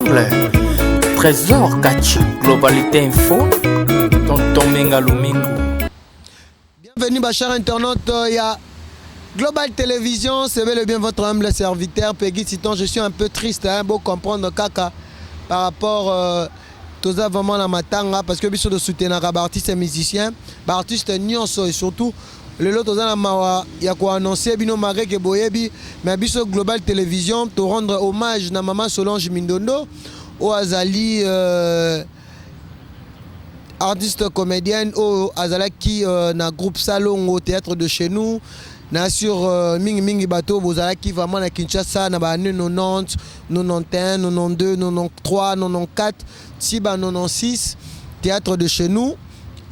peuple. Trésor Kachi, Globalité Info, Tonton Menga Lumingu. Bienvenue, ba chers internautes, il y a Global Télévision, c'est bel et bien votre humble serviteur Peggy Titan. Je suis un peu triste, hein, bo comprendre kaka par rapport toza vraiment na matanga, parce que biso tosoutenaka baartiste et musicien, baartiste nyonso, et surtout lelo toza na mawa ya koannonce bino, malgré ke boyebi, mais biso Global Télévision torendre hommage na mama Solange Mindondo, oyo azali artiste comédienne, oyo azalaki na groupe Salongo, Théâtre de chez nous. Na sur mingimingi bato oyo bozalaki vraiment na Kinshasa na baannée 90, 91, 92, 93, 94 ti ba 96, Théâtre de chez nous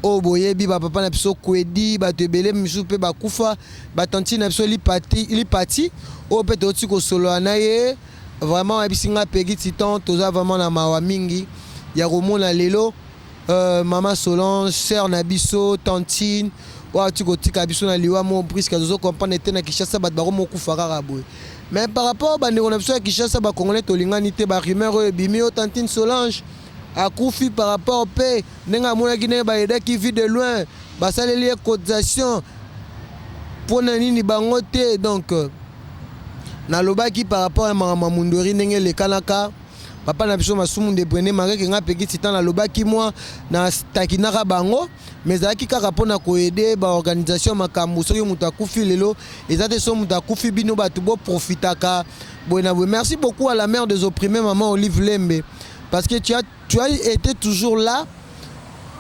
oyo boyebi, bapapa na biso Kwedi, bato ebele misusu mpe bakufa, batantine na biso Lipati, Lipati oyo mpe touti kosolola na ye. Vraiment ayebisi nga: "Pegi Titan, toza vraiment na mawa mingi ya komona lelo mama Solange, sœur na biso, tantine oyo ati kotika biso na liwa mo brusque." Tozocomprendre te, na Kinshasa bato bakomokufa kaka boye, mais par rapport bandeko na biso ya Kinshasa, bacongolais tolingani te. Barumeur oyo ebimi oyo tantine Solange akufi par rapport mpe ndenge amonaki ndenge bayedaki Vie de Loin, basaleli ye cotisation, mpona nini bango te? Donc nalobaki par rapport ya makambo ya mundori, ndenge elekanaka papa na biso Masumu de Brene Mareke, nga Peki Titan nalobaki mwa natakinaka bango, mais ezalaki kaka mpona koaider baorganisation ya makambo. Soki moto akufi lelo, eza te so moto akufi, bino bato boprofitaka boye na boye. Merci beaucoup à la mère des opprimés, maman Olive Lembe, parce que tu as été toujours là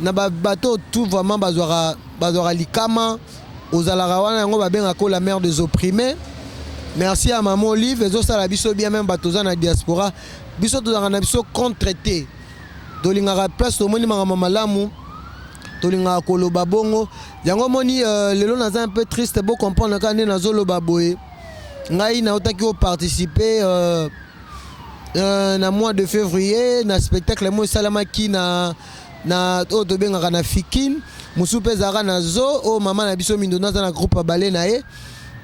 na bato tout vraiment bazwaka likama, ozalaka wana. Yango babengaka la mère des opprimés. Merci à maman Olive, ezosala biso bien. Même bato oza na diaspora, biso tozalaka na biso contre te, tolingaka place tomoni makambo malamu, tolingaka koloba bongo. Yango omoni lelo naza un peu triste, bocomprendre kaka nde nazoloba boye. Ngai nautaki koparticipe na mois de février na spectacle mo esalamaki na oyo tobengaka na Fikine, mosusu mpe ezalaka na zo oyo mama na biso Mindondo aza na groupe abale na ye.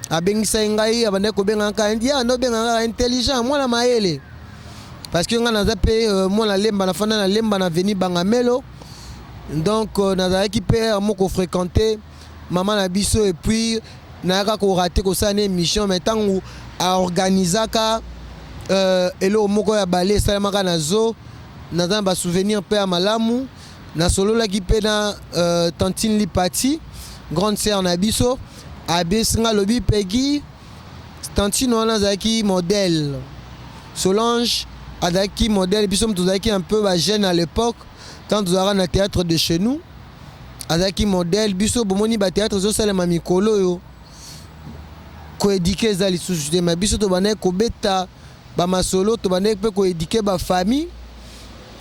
Abengisai ngai, abandaki kobenga kaka ye, ando obenga kaka intelligent, mwana mayele, parce que ngai naza mpe mwana Lemba, nafanda na Lemba na veni Bangamelo. Donc nazalaki mpe moko kofréquente mama na biso, et puis nayaka korater kosala na émission, mais ntango aorganizaka eloko moko ya bale esalemaka na zo, naza na basouvenir mpe ya malamu. Nasololaki mpe na tantine Lipati, grande sœur na biso. Abesi nga, alobi: "Pegi, tantine wana azalaki modèle, Solange azalaki modèle. Biso moto tozalaki un peu bajeune à l'époque, quand tozalaka na Théâtre de chez nous, azalaki modèle. Biso bomoni bathéâtre ezosalema mikolo oyo, koéduquer eza lisusu te, mais biso tobandaki kobeta bamasolo, tobandaki mpe koéduquer bafamille."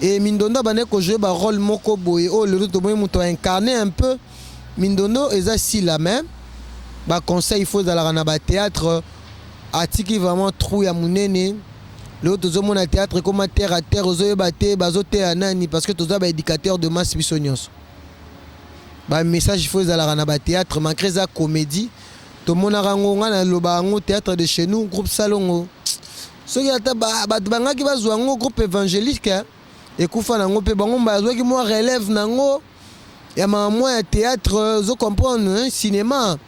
E Mindondo abandaki kojouer barôle moko boye oyo lelo tomoni moto aincarne un peu Mindondo eza sila, mais baconseil faut ezalaka na bathéâtre. Atiki vraiment trou ya monene. Lelo tozomona théâtre ekoma terre à terre, ozoyeba te bazoteya nani, parce que toza baéducateur de masse biso nyonso. Bamessage faut ezalaka na bathéâtre, malgré eza comédie, tomonaka yango. Ngai naloba yango, Théâtre de chez nous, groupe Salongo, soki ata bato bangaki bazwa yango groupe évangélique, ekufa nango mpe bango bazwaki mwa relève nango ya makamwa ya théâtre. Ozo comprendre, hein, cinéma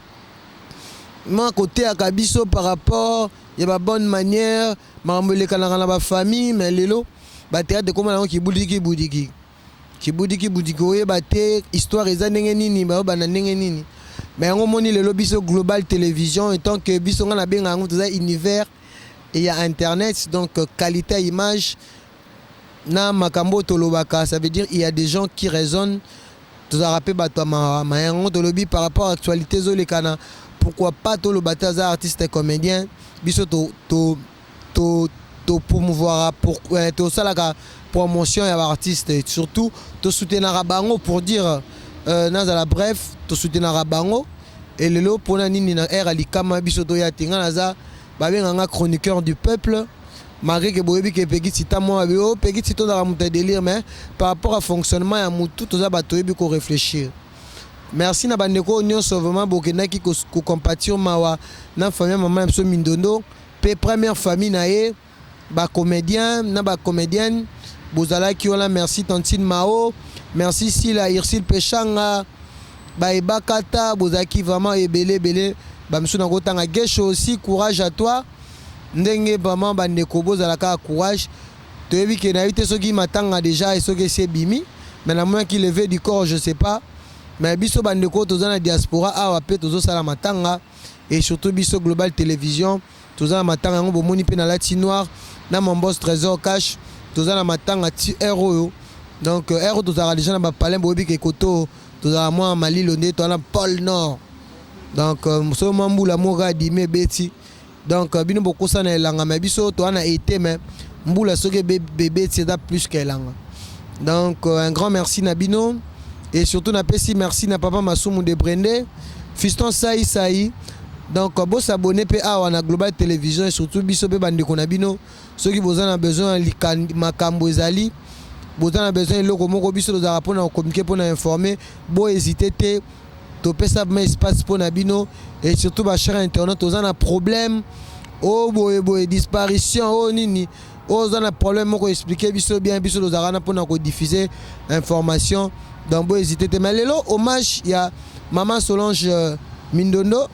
mwa koteyaka biso par rapport ya babonne manière, makambo elekanaka na bafamille. Mais lelo bathéâtre ekóma nango kibudiki budiki, kibudiki budiki, oyeba te histoire eza ndenge nini, bayobanda ndenge nini. Mais yango omoni lelo biso Global Télévision, étant que biso, ngai nabenga yango toza univers ya internet, donc qualité ya image na makambo oyo tolobaka, ça veut dire il y a des gens qui raisonnent. Tozalaka mpe bato ya mawama, yango tolobi par rapport à actualité ezolekana. Pourquoi pas toloba te? Aza artiste et comédien, biso to, to, to, to promouvoir, pour tosalaka promotion ya baartiste, surtout tosoutenaka bango. Pour dire nazala bref, tosoutenaka bango. E lelo mpona nini na ere ya likama biso toya te? Ngai naza, babenganga chroniqueur du peuple, malgré ke boyebi ke Peki Tita mwa babe o Peki Tita ozalaka moto ya délire, mais par rapport à fonctionnement ya motu, toza bato oyebi korefléchir. Merci na bandeko oyo nyonso vraiment bokendaki kocompatir mawa na famille ya mama na biso Mindondo, mpe première famille na ye. Ba comediens na ba comediennes bozalaki wana, merci tantine Mao, merci Sila Ursule Peshanga, ba Ebakata bozalaki vraiment ebele ebele, ba misusu nakotanga. Gesho aussi, courage à toi, ndenge vraiment bandeko bozala kaka courage. Toyebi ke nayebi te soki matanga déjà soki esi ebimi, mais namonaki levée du corps, je sais pas. Mais biso bandeko toza na diaspora awa mpe tozosala matanga, et surtout biso Global Télévision toza na matanga. Yango bomoni mpe nalati noir na mon boss Trésor Cash, toza na matanga ti heure oyo. Donc heure oyo tozalaka déjà na bapalin, boyebi ke koto tozalaka mwa malilo nde toza na pôle nord. Donc soki mwa mbula moko adimi ebeti, donc bino bokosana elanga, mais biso toza na été, mais mbula soki ebeti eza plus que elanga. Donc un grand merci na bino, et surtout napesi merci na papa Masumu de Brende, fiston Sai Sai. Donc bosabonner mpe awa na Global Télévision, et surtout biso mpe bandeko na bino. Soki boza na besoin ya makambo, ezali boza na besoin eloko moko, biso tozalaka mpona kocommuniquer, mpona informer, bohésite te, topesa ma espace mpona bino. Et surtout bachers internautes, toza na problème oyo boye boye, disparition oyo nini oyo, oza na problème moko, explique biso bien, biso tozalaka na mpona kodiffuser information. Donc bohésite te. Mais lelo hommage ya mama Solange Mindondo,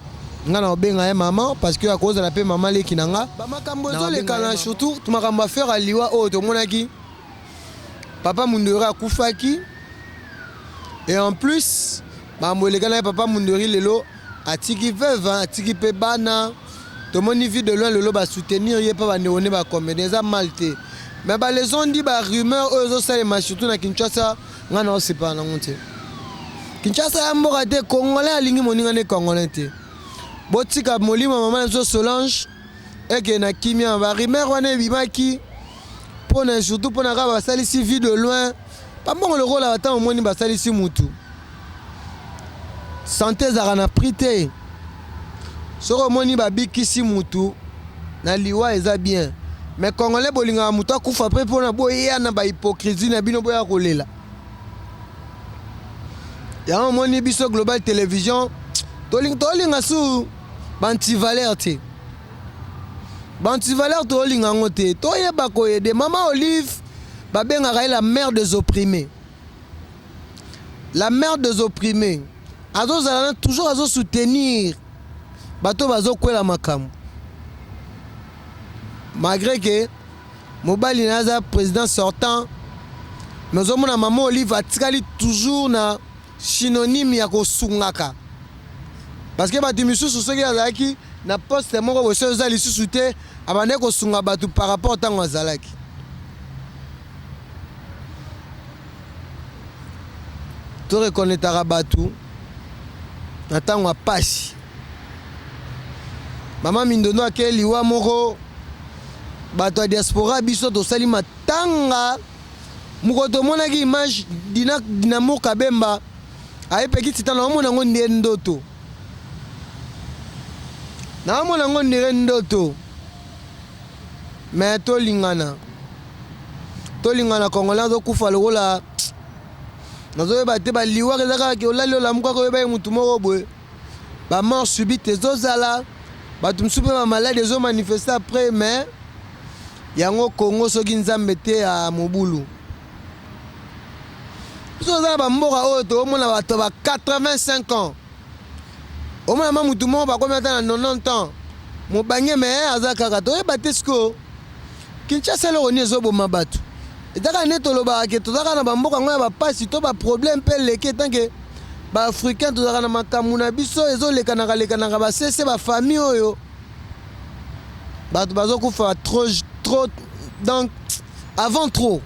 nga na obenga ye mama parce que akozala mpe mama leki na nga. Bamakambo ezolekana, surtout makambo affaire aliwa oyo tomonaki papa Mundori akufaki, et en plus makambo elekana ye papa Mundori lelo atiki veuve, atiki mpe bana. Tomoni Vie de Loin lelo basoutenir ye mpe bandeko nde bacomédien, eza mal te. Mais balezondi barumeur oyo ezosalema surtout na Kinshasa, ngai na osepala nango te. Kinshasa ya mboka te, Congolais alingi moninga nde Congolais te. Botika molimo mama na biso Solange eke na kimia. Barumeur wana ebimaki mpona surtout mpona kaka basalisi Vie de Loin bambongo lokola ata omoni basalisi mutu. Santé ezalaka na prix te. Soki omoni babikisi mutu na liwa, eza bien. Mais Congolais bolingaka moto akufa mpe mpona boya na bahypocrisie na bino, boya kolela yango. Omoni biso Global Télévision tolinga su baantivaleur te, baantivaleur tolinga yango te. Toyeba koyede mama Olive, babengaka ye la mère des opprimés, la mère des opprimés. Azozala na toujours azosoutenir bato bazokwela makambo, malgré ke mobali na aza président sortant. Mais ozomona mama Olive atikali toujours na synonyme ya kosungaka, parce que bato misusu soki azalaki na poste moko boye, soki oza lisusu te, abandaki kosunga bato par rapport ntango azalaki. Toreconnaîtraka bato na ntango ya pasi. Mama Mindondo ake liwa moko, bato ya diaspora biso tosali matanga. Moko tomonaki image dina Dinamo Kabemba ayepeki tita, naomona yango nde ndoto, naomona yango ndenge ndoto. Mais tolingana, tolingana. Congolais azokufa lokola nazoyeba te. Baliwaka eza kaka ke olali, olamuka, koyeba ye mutu moko boye. Bamort subite ezozala, bato mosusu mpe bamaladi ezomanifeste après. Mais yango Congo, soki Nzambe te ya mobulu. Biso toza na bamboka oyo toomona bato ba 85 ans, omona ma mutu moko bakomi ata na 90 ans, mobange, mais aza kaka. Toyeba te sikoyo Kinshasa eloko nini ezoboma bato. Eza kaka nde tolobaka ke toza kaka na bamboka yango ya bapasi to baproblème mpe eleki. Etanke baafricain tozalaka na makambo na biso ezolekanaka lekanaka, basese bafamille oyo bato bazokufa trop trop, donc avant trop.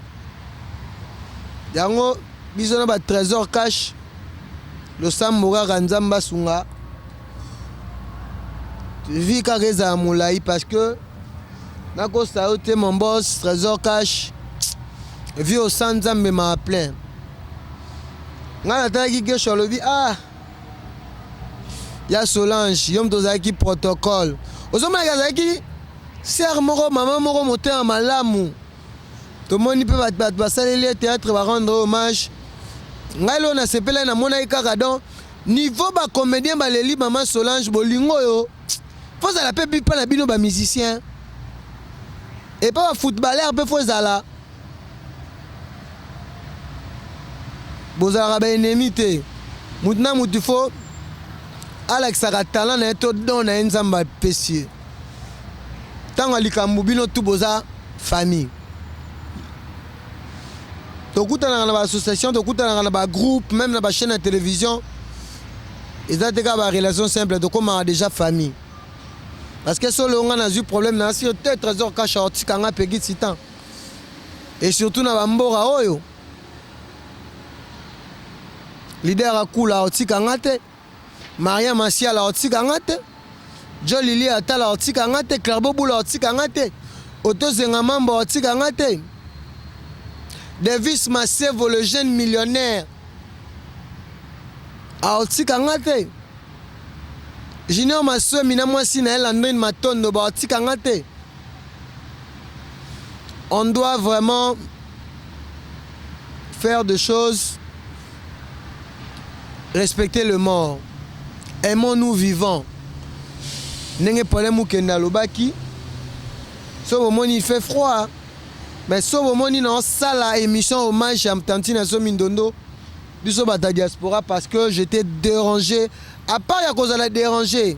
Yango biso na batrésor Cash, losambo kaka Nzambe asunga, vie kaka ezala molai, parce que nakosa yo te, mon boss Trésor Cash, vie osa Nzambe ma plein. Ngai natalaki Gesho alobi: "Ah, ya Solange, yo moto ozalaki protocole." Ozomonaki azalaki sere moko, mama moko motema malamu. Tomoni mpe bato basaleli ye théâtre, barendre hommage. Ngai lelo nasepelaki, namonaki kaka donc niveau bacomédien baleli mama Solange. Bolingo oyo fozala mpe bipa na bino bamusicien. Epa ba footballeur mpe fo ezala bozalaka ba ennemi te. Mutu na mutu fo alakisaka talent na ye to don na ye Nzambe apesi ye. Ntango ya likambo bino tu boza famille. Tokutanaka na ba association, tokutanaka na ba groupe, meme na ba chaîne ya télévision. Eza te kaka ba relation simple, tokomaka déjà famille. Parce que solo nga nazwi problème na sur te Trésor Kasha otika nga Peggy Titan. Et surtout na ba mboka oyo leader akula otika nga te, Maria Masiala otika nga te, Joe Lili Atala otika nga te, Claire Bobula otika nga te, Otozenga Mamba otika nga te, Davis Masevo le jeune millionnaire aotika nga te. Junior Maswemi na mwasi na ye Landrine Matondo baotika nga te. On doit vraiment faire des choses, respecter le mort. Aimons-nous vivants. Ndenge Paulin Mukende alobaki, so bomoni il fait froid, mais so bomoni na osala émission hommage ya tantine ya Somi Ndondo, biso bato ya diaspora parce que j'étais dérangé. À part ya kozala dérangé,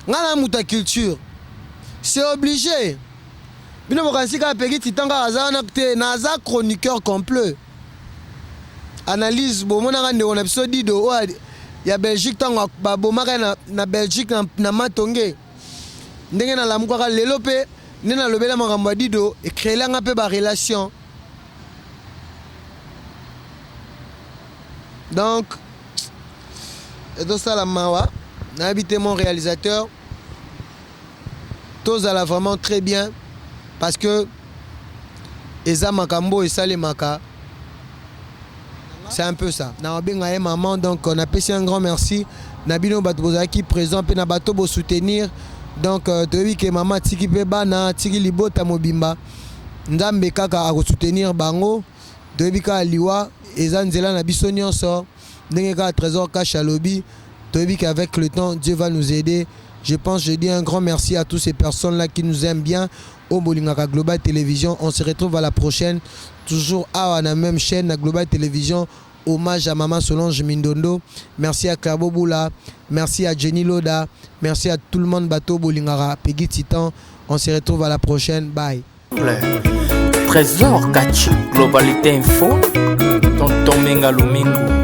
nga na moto ya culture, c'est obligé. Bino bokanisi kaka Peggy Titan kaka aza wana te, naza chroniqueur complet. Analyse bomonaka ndeko na biso Dido oyo ya Belgique ntango babomaka na, na Belgique na, na Matonge, ndenge nalamukaka lelo mpe nde nalobela makambo ya Dido ecréelanga mpe ba relation. Donc ezosala mawa, nayebi te mon réalisateur, tozala vraiment très bien parce que eza makambo esalemaka, c'est un peu ça. Na babenga ye maman, donc napesi un grand merci na bino bato bozalaki présent mpe na bato bosoutenir. Donc toyebi ke mama atiki mpe bana, atiki libota mobimba, Nzambe kaka akosoutenir bango. Toyebi kaka liwa eza nzela na biso nyonso, ndenge kaka Trésor Cash alobi, toyebi qu'avec le temps Dieu va nous aider. Je pense, je dis un grand merci à toutes ces personnes là qui nous aiment bien au bolingaka Global Télévision. On se retrouve à la prochaine, toujours à la même chaîne, la Global Télévision. Hommage à Maman Solange Mindondo. Merci à Clabo Boula, merci à Jenny Loda, merci à tout le monde bateau bolingara Peggy Titan. On se retrouve à la prochaine. Bye. Trésor Kachi, Globalité Info, Tonton Menga Lumingu.